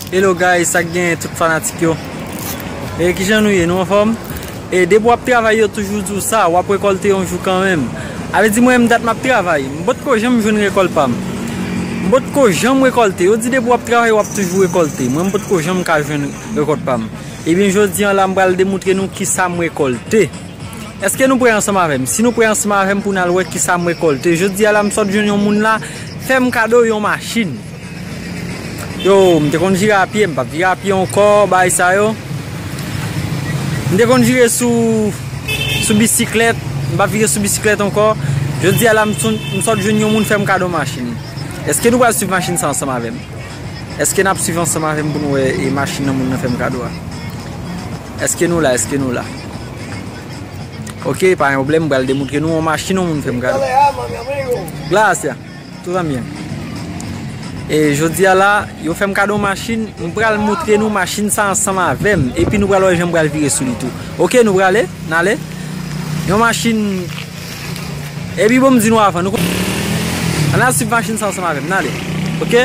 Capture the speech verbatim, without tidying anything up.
Hello guys, sa k genyen tout fanatik yo? E kijan nou ye? Nou anfòm? E depi w ap travay, yo toujou di w sa, w ap rekòlte yon jou kanmenm. Sa vle di mwen menm dat m ap travay, m potko janm jwenn rekòlt pa m. M potko janm rekòlte. Yo di depi w ap travay, w ap toujou rekòlte. Mwen m potko janm ka jwenn rekòlt pa m. Ebyen jodi a la m pral demontre nou kisa m rekòlte. Èske nou prè ansanm avè m? Si nou prè ansanm avè m pou n al wè kisa m rekòlte. Jodi a la m sot jwenn yon moun la, fè m kado yon machin. Yo, m te konn vire a pye, m p ap vire a pye ankò, bagay sa yo. M te konn vire sou, sou bisiklèt, m p ap vire sou bisiklèt ankò. Jodi a la m son- m sot jwenn yon moun fè m kado machin. Èske nou pral swiv machin sa ansanm avè m? Èske n ap swiv ansanm avè m pou n wè e machin nan moun nan fè m kado a? Èske nou la? Èske nou la? Ok, pa gen pwoblèm, m pral demontre nou yon machin yon moun fè m kado. Gracias. Tout va bien. E jodi a la, yo fè m kado machin, m pral montre nou machin sa ansanm avè m. Epi nou pral wè jan m pral vire sou li tou. Ok, nou prale? N ale? Yon machin. Epi bon, m di nou avan, nou ann al swiv machin sa ansanm avè m. N ale? Ok?